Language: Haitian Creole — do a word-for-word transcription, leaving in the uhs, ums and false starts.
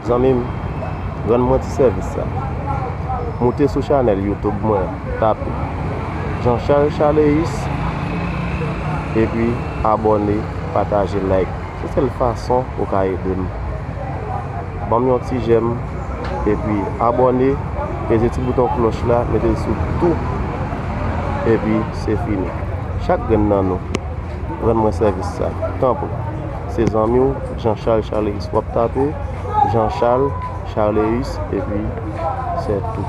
Zanmi m, rann mwen ti sèvis sa. Moute sou chanèl YouTube mwen, tape Jean Charles Charleus, epi abòne, pataje, like. Se sèl fason ou ka ede m. Ban m yon ti jèm, epi abòne, peze ti bouton klòch la, mete l sou tou, epi se fini. Chak grenn nan nou, rann mwen sèvis sa. Tanpri. Se zanmi w, Jean Charles Charleus. W ap tape Jean Charles Charleus, epi se tou.